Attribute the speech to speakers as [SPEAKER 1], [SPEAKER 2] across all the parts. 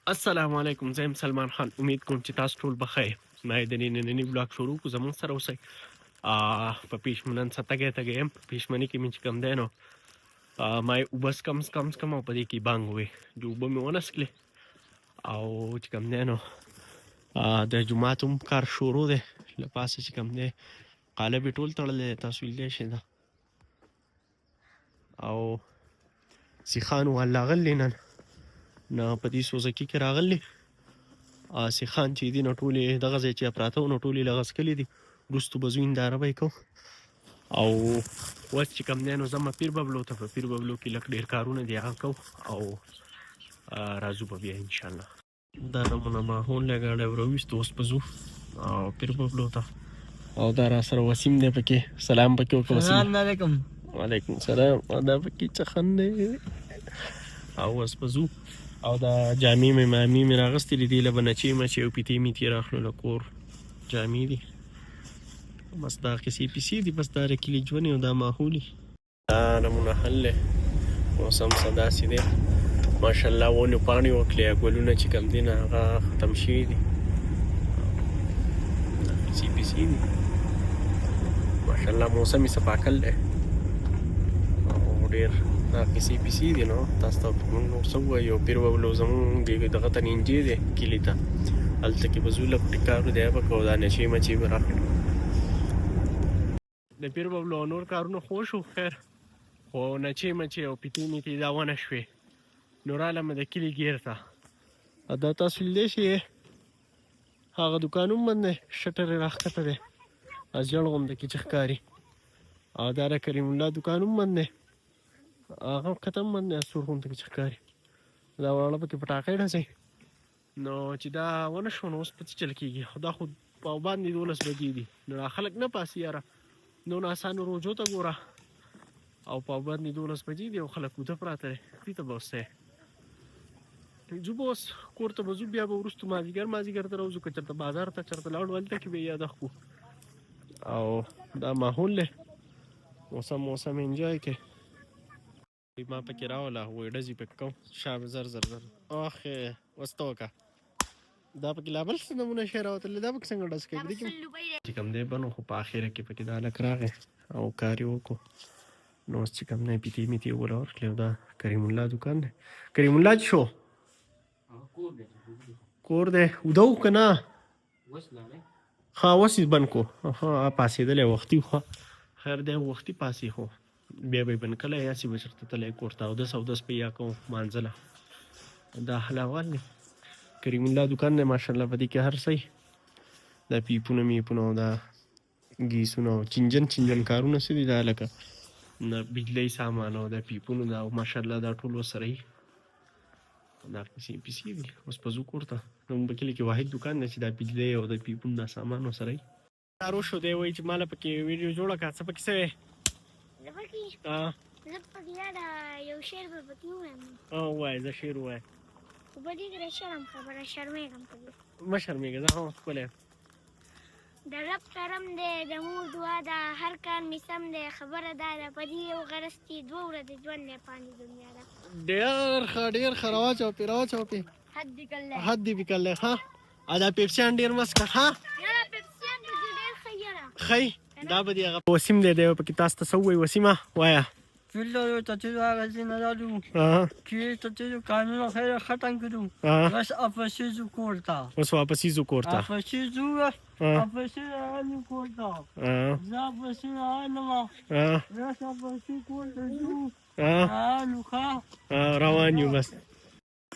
[SPEAKER 1] السلام علیکم، زه یم سلمان خان. امید کوم چې تاسو ټول به ښه یئ. ما یې د ننني بلاګ شروع کړو، زموږ سره اوسئ. په پیشمنن څه تږی تږی یم. په پیشمني کې مې چې کوم دی نو ما یې اوبه څکم څکم څکم او په دې کې بانګ وې د اوبه مې ونه څکلې. او چې کوم دی نو د جومات هم کار شروع دی. له پاسه چې کوم دی قالب یې ټول تړلی دی، تاسو لیدلی شئ دا. او سیخان وال راغلي نن نه په دې سوزکي کې راغلي سیخان چې دي نو ټولې دغه ځای چې پراته وو نو ټولې لغه څکلي دي. وروستو به ځو هنداره به یې کوو. او اوس چې کوم دی نو ځمه پیر ببلو ته. په پیر ببلو کې لږ ډېر کارونه دي هغه کوو او راځو به بیا انشاءالله. دا نمونه ماحول دی، ګاډی وروویستو، اوس به ځو او پیر ببلو ته. او دا را سره وسیم دی، پکې سلام پکې وکړه وسیم.
[SPEAKER 2] سلام علیکم.
[SPEAKER 1] وعلیکم سلام. دا پکې چخن دی او اوس به ځو. او دا جامې مې مامې مې راغستې دي، دې له به نچې مچې او پیتې میتې راخلو له کور جامې دي. بس دا قصې پیسې دي، بس دا د کلي ژوند او دا ماحول. دا نمونه حل دی، موسم څه داسې دی ماشاءالله. ونو پاڼې وکړې، ګلونه چې کوم دي نه هغه ختم شوي دي. دا قصې پیسې دي ماشاءالله، موسم یې صفاکل دی او ډېر دا قصې پیسې دي. نو تاسو ته موږ نور څه ووایو؟ پیر ببلو زموږ دغه ته نږدې دی کلي ته، هلته کې به ځو، لږ ټیکارو دی به کوو، دا نشې مچې به راخلو. د پیر ببلو نور کارونه خو شو خیر، خو نچې مچې او پیتې میتې دا ونه شوې. نو رالمه د کلي ګیر ته. دا تاسو لیدلی شئ هغه دوکان هم بند دی، شټر یې راښکته دی، زیړ غوندې کې چې ښکاري. او دا د کریم الله دوکان هم بند دی، هغه کښته هم بند دی، سور غوندې کې چې ښکاري. دا واړه پکې پټاقۍ ډزوي. نو چې دا ونه شو نو اوس په څه چل کېږي؟ خو دا خو په باندې 12 بجې دي، نو دا خلک نه پاسي یاره. نو ناسانو روجو ته ګوره، او په باندې 12 بجې دي او خلک وده پراته دی. دې ته به اوس ځو به، اوس کور ته به ځو، بیا به وروستو مازدیګر مازدیګر ته راوځو. که چېرته بازار ته چېرته لاړو هلته کې به یې یاده کړو. او دا ماحول دی، موسم موسم انجوای کوي. ما پکې راوله وایي ډزې پکې کوم شا زر زر زر. اخ اوس ته وکړه، دا پکې لا بل څه نمونه شی راوتلی، دا پکې څنګه ډز کوي؟ دې کې چې کوم دی بنو، خو په اخره کې پکې دا هلک راغی او کار یې وکړو. نو اوس چې کوم دی پیتې میتې وله ورکړې. او دا کریم الله دوکان دی. کریم الله چې شو کور دی وده و که نه؟ ښه اوس یې بند کړو. ښه پاڅېدلی وختي، خو خیر دی وختي پاڅي، خو بیا به یې بند کړی هسې به چېرته تللی کور ته. اودس اودس به یې کوم مانځله. دا حال احوال دی. کریم الله دوکان دی ماشاءالله، په دې کې هر څه، دا پیپونه میپونه او دا ګیسونه او چنجن چنجن کارونه څه دي، دا لکه د بجلۍ سامان او د پیپونو دا ماشاءالله دا ټول ورسره وي. دا پیسې پیسې دي. اوس به ځو کور ته. زموږ په کلي کې واحد دوکان دی چې دا بجلۍ او د پیپونو دا سامان ورسره وي. کار وشو، دی وایي چې ماله پکې ویډیو جوړه کړه. څه پکې څه وې؟
[SPEAKER 3] زه پکې دا یو شعر به پکې ووایم.
[SPEAKER 1] ووایه، زه شعر ووایه.
[SPEAKER 3] خو په دې کې د شرم خبره، شرمېږم په دې.
[SPEAKER 1] مه شرمېږه، زه هم ښکلی یم.
[SPEAKER 3] د رب کرم دی، د مور دعا ده، هر کار مې سم دی، خبره دا ده، په دې یو غرض چې دوه ورځې ژوند دی پاندې دنیا ده.
[SPEAKER 1] ډېر ښه، ډېر ښه. راواچوه پې، راواچوه پې.
[SPEAKER 3] حد دې کړلی،
[SPEAKER 1] حد دې پې کړلی. ښه، دا پیپسیان ډېر مه څښه. ښه
[SPEAKER 3] یاره پیپسیان پکې ډېر ښه یاره.
[SPEAKER 1] ښه دا به دې هغه وسیم دی، دی به پکې تاسو ته څه ووایي. وسیمه وایه.
[SPEAKER 2] چلو ته چې راغلی نه راځو چې ته چې کارونه خیر ختم کړو، بس واپسې ځو کور ته.
[SPEAKER 1] اوس واپسې ځو کور ته.
[SPEAKER 2] واپسې ځو، واپسې راغلو کور ته. زه واپسې راغلم، بس واپسې کور ته ځو. نو ښه
[SPEAKER 1] روان یو. بس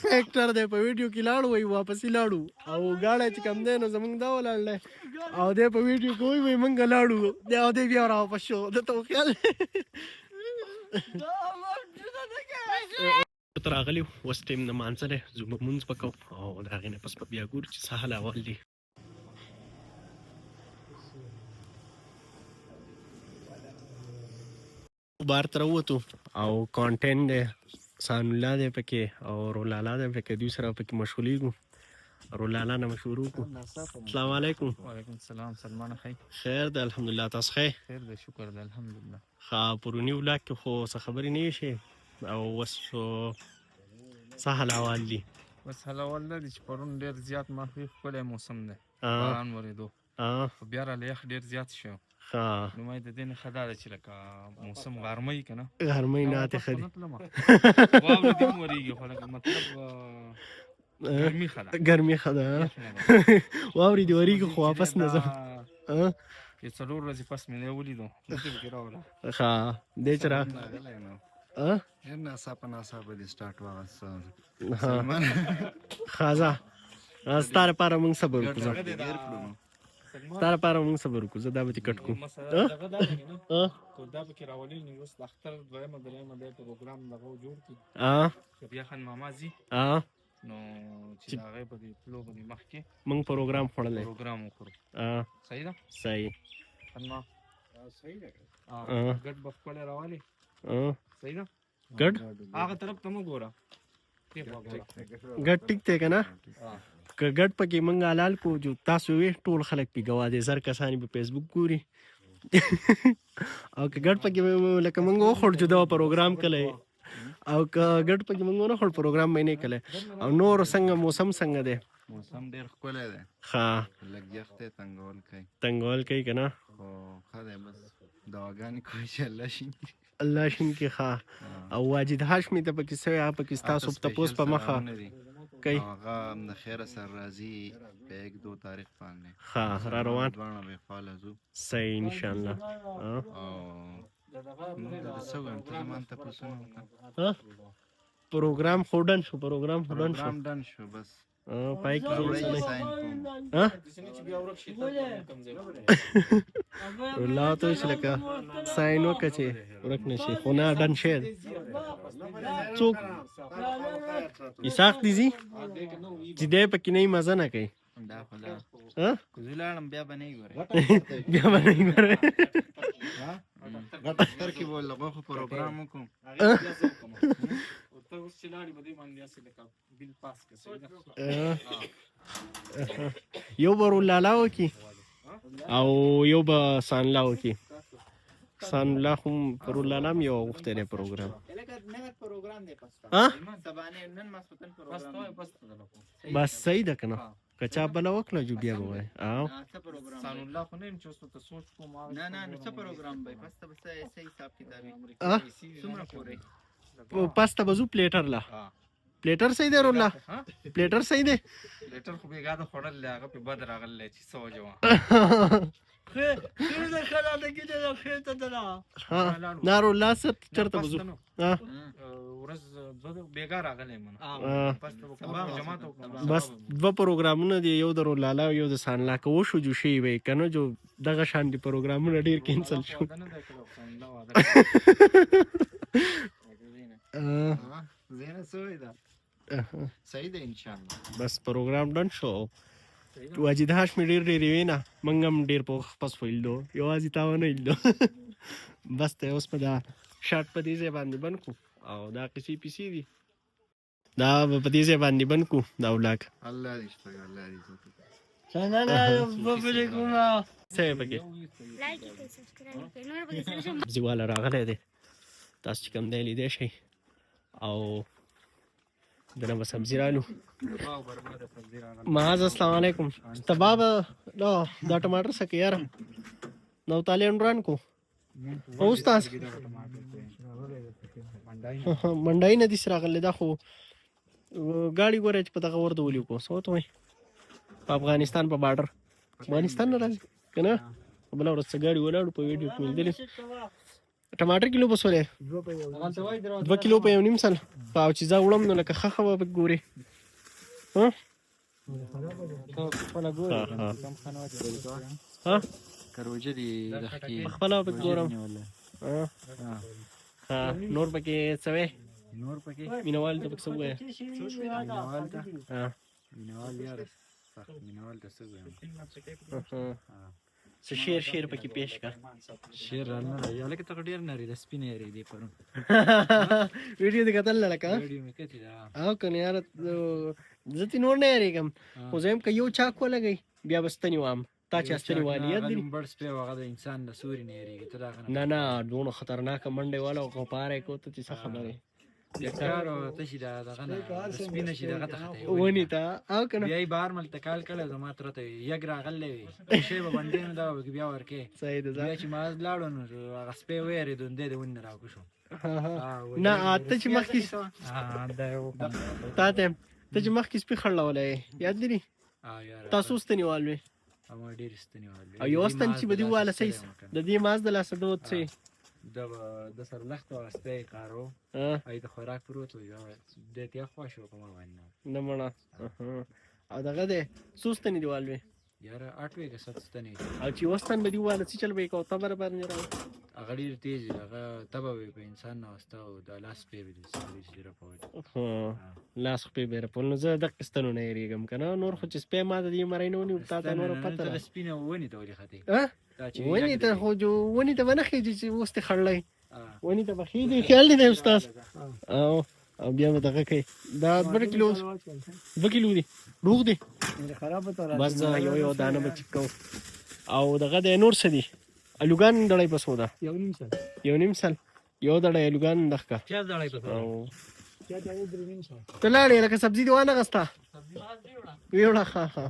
[SPEAKER 1] فیکټر دی، په ویډیو کې لاړو، وایي واپسې لاړو. او ګاډی چې کوم دی نو زمونږ دا ولاړ دی او دی په ویډیو کې وایي مونږ لاړو دی او دی بیا راواپس شو. ده ته خیال ته راغلي. اوس ټایم د لمانځه دی، ځو به لمونځ به کوو او د هغې نه پس به بیا ګورو چې څه حال احوال دی. بار ته راووتو او کانټین دی، سان الله دی پکې او رولالا دی پکې، دوی سره پکې مشغولېږو. رولالا نه مشورو کو. السلام علیکم.
[SPEAKER 4] وعلیکم السلام سلمان، خیر؟
[SPEAKER 1] خیر دی الحمدلله، تاسو ښه؟
[SPEAKER 4] خیر دی، شکر دی الحمدلله.
[SPEAKER 1] ښه، پروني ولاګ کې خو څه خبرې نه شي او اوس څه حال احوال دي؟
[SPEAKER 4] بس حال اول دا دی چې پرون ډېر زیات محوي ښکلی موسم دی، باران ورېدو، خو بیا راله یخ ډېر زیات شو. نو ما د دې نه ښه دا ده چې لکه موسم غرمه وي که نه،
[SPEAKER 1] غرمه نه ته ښه دی،
[SPEAKER 4] واورې دې هم ورېږي، خو لکه مطلب ګرمي ښه ده،
[SPEAKER 1] ګرمي ښه ده، واورې دې ورېږي خو واپس نه ځم.
[SPEAKER 4] یو څلور ورځې پس مې دی ولیدو، دلته پکې راوړه.
[SPEAKER 1] ښه دی چې را
[SPEAKER 5] ډېر ناڅاپه ناڅاپه دې سټارټ واغسته.
[SPEAKER 1] ښه ځه، ستا لپاره موږ صبر وکړو، ستا لپاره موږ صبر وکړو، زه دا به دې کټ کړو.
[SPEAKER 4] مسله دغه دا ده که نه، که دا پکې راولي نو اوس د اختر دویمه درېیمه دی پروګرام دغه جوړ کړي، که بیا خان ماما ځي نو چې د هغې په دې تلو په دې مخکې
[SPEAKER 1] موږ پروګرام خوړلی،
[SPEAKER 4] پروګرام وخورو. صحیح ده؟
[SPEAKER 1] صحیح.
[SPEAKER 4] خان ما
[SPEAKER 5] صحیح ده.
[SPEAKER 4] ګډ به ښکلی راولي. صحیح ده؟
[SPEAKER 1] ګډ
[SPEAKER 4] هغه طرف ته مه ګوره،
[SPEAKER 1] ګډ ټیک دی که نه؟ که ګډ پکې موږ حلال کو، جو تاسو وی ټول خلک پې ګواه دی، 1000 کسان په فیسبوک ګوري، او که ګډ پکې لکه موږ وخوړ جو دا پروګرام کلی، او که ګډ پکې موږ ونه خوړ پروګرام مې نه کلی. او نور څنګه موسم څنګه دی؟
[SPEAKER 5] موسم ډېر ښکلی دی.
[SPEAKER 1] ښه
[SPEAKER 5] لږ یخ دی، تنګول کوي،
[SPEAKER 1] تنګول کوي که نه؟
[SPEAKER 5] خو ښه دی، بس دعاګانې کوي چې الله شین کړي.
[SPEAKER 1] الله شین کې. ښه، او واجد هاشمي ته پکې څه وایې؟ هغه پکې ستاسو تپوس په مخه کوي.
[SPEAKER 5] هغه هم د خیره سره راځي په 1-2 تاریخ باندې.
[SPEAKER 1] ښه را روان
[SPEAKER 5] دواړه به خواله ځو.
[SPEAKER 1] صحیح ان شاء الله.
[SPEAKER 5] او نور د څه وایم، ته زما نه تپوسونه وکړه.
[SPEAKER 1] پروګرام خو ډن شو، پروګرام خو ډن شو،
[SPEAKER 5] پروګرام ډن شو بس.
[SPEAKER 1] پای کې
[SPEAKER 5] ساین کوم.
[SPEAKER 1] الله ته چې لکه ساین وکړه چې ورک نه شي، خو نه ډن شی. څوک اسحاق دي ځي چې دی پکې نه مزه نه کوي.
[SPEAKER 5] دا خو دا که زه لاړم بیا به نه ګورې،
[SPEAKER 1] بیا به نه ګورې.
[SPEAKER 5] غټ اختر کې به له غوښو پروګرام وکړو.
[SPEAKER 4] ته اوس چې لاړې په دې باندې هسې لکه بیل پاس کړه.
[SPEAKER 1] یو به رولالا وکړي او یو به سانلا وکړي. سانلا هم رولالا هم یو غوښتی دی پروګرام. بس صحیح ده که نه؟ که چا بله وکړه جو بیا به وایي. او
[SPEAKER 4] سانالله خو نه یم چې اوس ورته سوچ کوم.
[SPEAKER 6] نه نه، نو څه پروګرام به پس ته به څه حساب کتاب وي؟ څومره پورې
[SPEAKER 1] پس ته به ځو پلیټر له؟ پلیټر صحیح دی رولا؟ پلیټر صحیح دی؟
[SPEAKER 4] پلیټر خو بېګا د خوړل دی، هغه پې بد راغلی چې څه وجه وه.
[SPEAKER 1] نه رولا څه چېرته به ځو؟
[SPEAKER 4] ورځ بېګا راغلی یم، جماعت وکړم.
[SPEAKER 1] بس دوه پروګرامونه دي، یو د رولالا او یو د سانلا. که وشو جو شي وي، که نه جو دغه شان دي پروګرامونه ډېر کینسل شو.
[SPEAKER 5] زینه سوی ده، صحیح ده ان شاء الله.
[SPEAKER 1] بس پروګرام ډن شو. واجد هاشمي ډېر ډېر وی نه، موږ هم ډېر په پس ویلو، یوازې تا ونه ویلو. بس ته اوس په دا شارټ په دې ځای باندې بند کړو، او دا قصې پیسې دي، دا به په دې ځای باندې بند کړو دا ولاګ.
[SPEAKER 5] الله دې شته، الله دې عزت.
[SPEAKER 1] څه یې پکې
[SPEAKER 3] لایک یې کړئ، سبسکرایب یې کړئ، نور پکې څه نشم.
[SPEAKER 1] سبزي والا راغلی دی، تاسو چې کوم دی لیدی شئ، او دنه به سبزي رالو. معاذ السلام علیکم. تباب دا دا ټماټر څه کې یاره؟ نو تالین وران کو او استاد منډای نه دي راغلی. دا خو ګاډي ګوره چې په دغه ور د ولي کو څه ورته وایي، په افغانستان په بارډر، افغانستان نه راځي که نه؟ بله ورځ څه ګاډي ولاړو په ویډیو کې مې لیدلي. ټماټر کیلو په څو دی؟ 2 کیلو په 1.5 سل. او چې زه وړم نو لکه ښه ښه به پکې ګورې. ها
[SPEAKER 6] کروجه دي دخکې
[SPEAKER 1] خپله به پکې ګورم. ها نور پکې څه وایې؟
[SPEAKER 6] نور پکې
[SPEAKER 1] مینوال ته پکې څه ووایه؟
[SPEAKER 6] مینوال ته؟ مینوال یاره سخت مینوال ته څه ووایم؟
[SPEAKER 1] څه شعر شعر پکې پیش کړه.
[SPEAKER 6] شعر را نه راځي هلکه، ته خو ډېر نری د سپینې یارېدې پرون.
[SPEAKER 1] ویډیو دې کتل لکه؟
[SPEAKER 6] ویډیو مې کتې ده.
[SPEAKER 1] او که نه یاره زه ترې نور نه یارېږم، خو زه یم که یو چاک ولګوي بیا به ستنې وام. تا چې ستنې والي یاد دي؟
[SPEAKER 6] لومبړ سپی هغه د انسان له سوري نه یارېږي، ته د هغه
[SPEAKER 1] نه نه، دونه خطرناکه منډې والا او غوپاره یې کو، ته چې څه خبرې.
[SPEAKER 6] کار او ته چې دا دغه نه سپی نه چې دغه ته خته
[SPEAKER 1] ونی ته او کنه
[SPEAKER 6] بیا یې بهر ملک ته کال کړی، زما تره ته یګ راغلی وي، شی به بندې نو دا به بیا ورکې.
[SPEAKER 1] صحیح ده.
[SPEAKER 6] بیا چې ما لاړو نو هغه سپی ویرېدو، دی د ونې نه راکوشو.
[SPEAKER 1] نه ته چې مخکې تا ته ته چې مخکې سپی خړلولی یاد دي؟ تاسو ستنې والوې؟
[SPEAKER 6] ما ډېرې ستنې والوې.
[SPEAKER 1] او یو ستن چې به دې وواله صحیح د دې ماز د لاسه دوت څه
[SPEAKER 6] د سر لښت او سپی یې قارو ای د خوراک پروت و، دی تیا خوښ و په ما باندې.
[SPEAKER 1] نه مړه. او دغه دی څو ستنې دې والوې؟
[SPEAKER 6] یاره اټ وې که ست ستنې.
[SPEAKER 1] او چې یوه ستن به دې وواله څه چل به یې کوه؟ تبه باندې راوړه.
[SPEAKER 6] هغه ډېر تېز دی، هغه تبه به یې په انسان نه وسته او د لاس پې به دې سړي رپول. لاس
[SPEAKER 1] خو پې به رپول. نو زه دقې ستنو نه یېرېږم که نه، نور خو چې سپی ما د دې مرۍ نه ونیو تا ته نوره پته
[SPEAKER 6] ده. سپی نه ونې ته ولې ختې؟
[SPEAKER 1] ونې ته خو ونې ته به نه خېژي چې اوس دې خړلی، ونې ته به خېژي. خیال دې دی استاد؟ او بیا به دغه کوي. دا 2 کیلو 2 کیلو دي، روغ دي. بس یو یو دانه به چک کوو. او دغه دی نور څه دي؟ الوګان دړی په څو ده؟ 1.5 سل. یو دړی الوګان دښکه.
[SPEAKER 2] پیاز دړی په څو؟
[SPEAKER 1] ته لاړې لکه سبزي دې وانه غسته؟ ویوړه. ښه ښه.